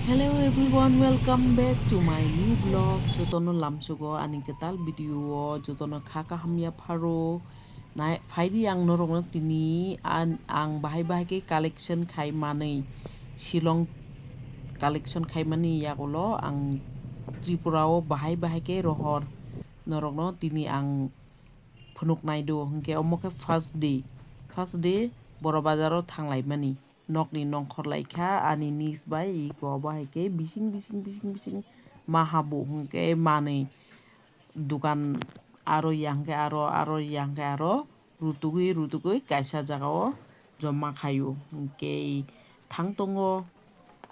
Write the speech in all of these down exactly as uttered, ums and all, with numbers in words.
Hello everyone, welcome back to my new vlog. Jotono lamsogo ani kwtal video o, jotono kha kaham ya pharo. Nai, phaidi ang norokno tini an-, ang bahai bahai khe collection khai manwi, Shillong collection khai mani yagulo ang Tripura o bahai bahai khe rohor norokno tini ang phunuk nai do, hwnkhe omo khe first day. First day Boro Bazar o thang lai mani. Nokni nongkhor lai kha ani niece bai iko obo hai khe bising bising bising bising ma habo hwnkhe manwi dukan aro ya hwnkhe aro, aro ya hwnkhe aro rutugwi rutugwi kaisa jaga o joma khaio. Hwnkhe thang tongo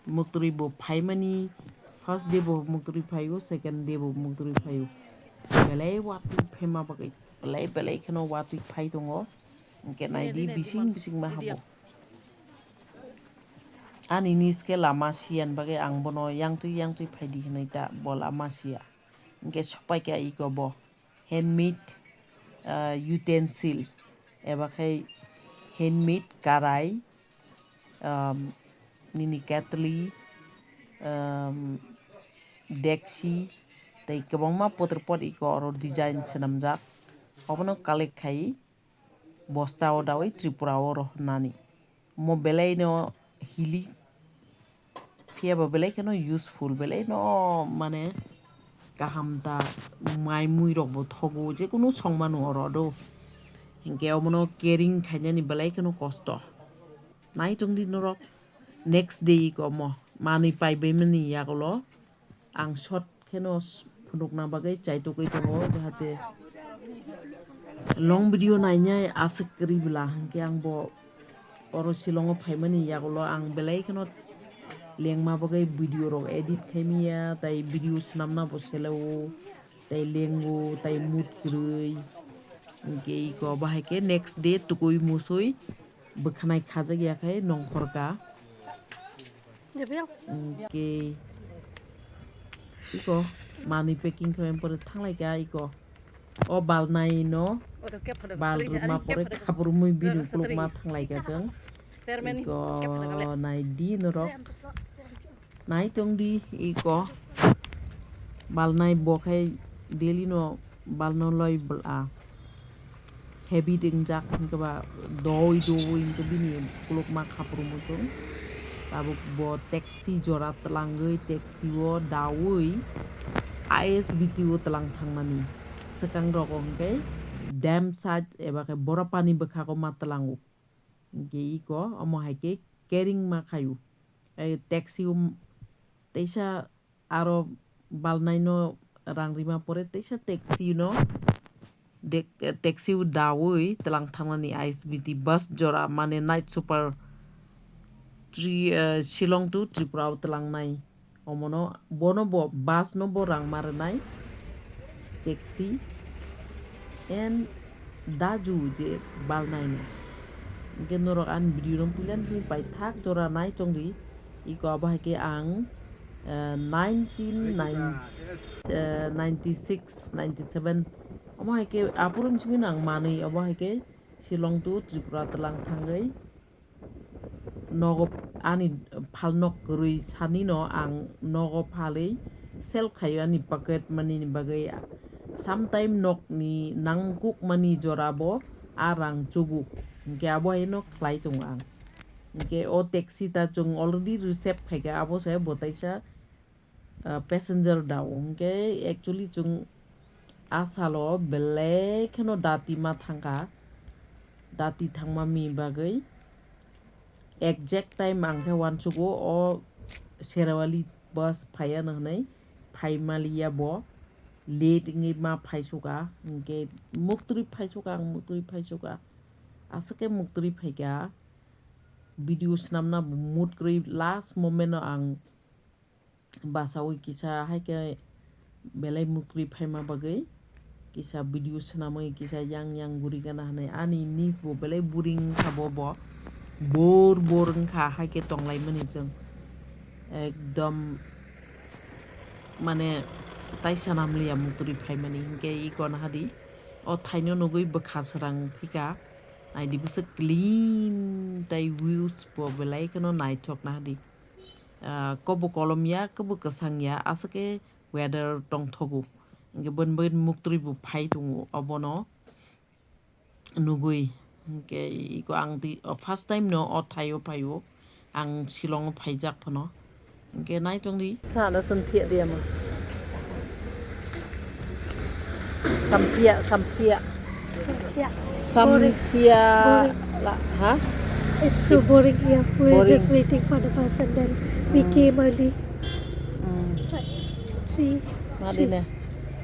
muktwi bo phaimani, first day bo muktwi phaio, second day bo muktwi phaio. Belai watwi phaima bagwi belai belai kheno watwi phai tongo. Hwnkhe naidi bising bising ma habo. Ani niece khe lama siyan bagwi ang bono yangtwi yangtwi phaidi hinwi ta bo lama siya. Hwnkhe sopai kha iko bo handmade, ah, utensil eba khai handmade karai, um, nini ketli, um, dekchi tei kwbangma potor pot iko oro design swnamjak. Obono collect khai bosta o dawi Tripura o rohornani. Omo belai no hilik, phiya bo belai kheno useful, belai no mane kaham ta mai mui rok bo thogo, je kunu song mano oro do. Hinkhe omono caring khainani belai kheno kosto. Nai tongdi norok next day iko omo manwi pai bai mani yagulo. Ang short kheno s-, phunukna bagwi chaitugwi tongo, jahate long video nainai aswk kwrwi bwla, hinkhe ang bo oro Shillong o phaimani yagulo ang belai kheno lengma bagwi video rok edit khaimaya, tei video swnamna bo seleo, tei lengo, tei mood kwrwi. Hinkhe iko bahai khe next day tukui musui bwkhanai khajak ya khai nongkhor ka. Hwnkhe iko manwi packing khlai pore thanglai kha iko. O balnai no bal rwma pore khaprumwi bini ukulukma thanglai kha chwng. Iko naidi norok. Nai tongdi iko balnai bo khai daily no balno loi bla. Heavy ringjak hwnkhe ba doi doi hwnkhe bini ukulukma khaprumwi chwng. Tabuk bo taxi jora twlangwi taxi o dawi I S B T o twlang thangnani. Swkang rogo hwnkhe dam side eba khe Borapani bwkhago ma twlango. Hwnkhe iko omo hai khe caring ma khaio. Ei taxi o teisa aro balnaino rang rima pore teisa taxi no dek-, taxi o dawi twlang thangnani I S B T bus jora mane night super Tri-, eh, Shillong to Tripura o twlangnai. Omono bono bo bus no bo rang ma rwnai taxi and daju je balnaino. Hwnkhe norok ani video no puila nini paithak jora nai tongdi. Iko abo hai khe ang, eh, nineteen nine, eh, ninety six, ninety seven, omo hai khe aphuru simi no ang manwi, obo hai khe Shillong to Tripura twlang thangwi nogo ani phalnok kwrwi sanino ang nogo phalwi sell khaio ani pocket money ni bagwi. Sometime nokni nangkukmani jorabo a rang chugo, hinkhe abo haino khlai tongo ang. Hinkhe o taxi ta chwng already reserve khaikha, abo se bo taisa, ah, passenger dao. Hinkhe actually chwng a salo belai kheno dati ma thangkha, dati thangma mi bagwi exact time ang khe uansugo o Serewali bus phaiya no hwnwi, phai maliya bo, late wngwi ma phaisoka, hinkhe muktwi phaisoka, ang muktwi phaisoka, aswk khe muktwi phaikha, video swnamna bo mood kwrwi last moment o ang basaui kisa hai khe belai muktwi phaima bagwi kisa video swnamwi kisa yang yang guri gana hwnwi ani niece bo belai boring wngkha bo, bo bor bor wngkha hai khe tonglaimani chwng ekdom mane taisa namliya muktwi phaimani hinkhe iko nahadi o thaino nugwi bwkha srang phika naidi bwswk clean tai views bo belai kheno naithok nahadi. ah, kobo kolom ya, kobo kwsang ya, aswk khe weather tongthogo. Hwnkhe boni bagwi muktwi bo phai tongo obono nugwi. Hwnkhe iko ang di, o first time no o thaio phaio. Ang Shillong o phaijak phano. Hwnkhe nai tongdi. Sana swn thiya diya mo. Samthiya, samthiya. Samthiya. Boring. Samthiya. Boring. La, ha? It's so boring here. We're just waiting for the bus and then we came early. Mm. Like, three, Madi three. Ne.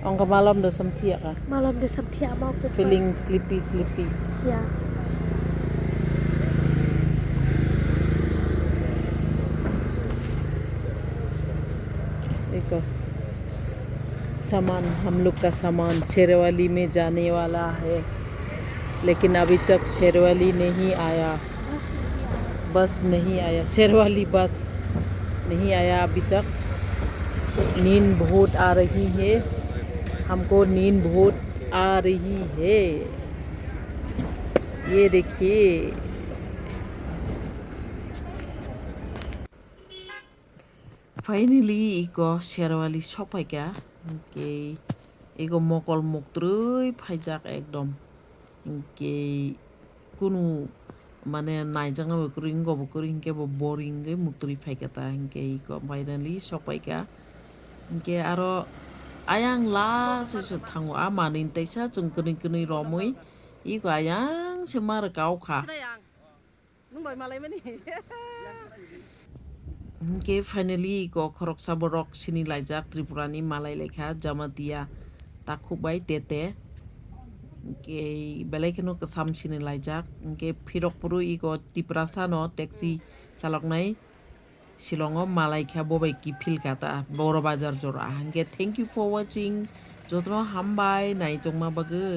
Ongka malam de samthiya ka. Malam de samthiya mau ke. Feeling sleepy, sleepy. Yeah. Iko. सामान, हम लोग का सामान शेरवाली में जाने वाला है, लेकिन अभी तक शेरवाली नहीं आया, बस नहीं आया, शेरवाली बस नहीं आया अभी तक। नींद बहुत आ रही है, हमको नींद बहुत आ रही है। ये देखिए। Finally, iko Sherwali sokpaikha, hwnkhe iko mokol muktwi phaijak ekdom, hwnkhe kunu mane naijakna bo kwrwi, wngkha bo kwrwi, hwnkhe bo boring wngwi muktwi phaikha ta, hwnkhe iko finally sokpaikha, hwnkhe aro ayang last se thango, a manwi teisa chwng kwnwi kwnwi romwi, iko ayang se ma rwkha o kha. Nwng bai malaimani. Hwnkhe finally iko khoroksa borok sini laijak Tripura ni malai laikha Jamatia takhuk bai tete. Hwnkhe belai kheno kwcham sini laijak. Hwnkhe phirok phuru iko Tiprasa no taxi chaloknai Shillong o malai kha bo bai kiphil kha ta Boro Bazar jora. Hwnkhe thank you for watching. Jotono hambai naitokma bagwi.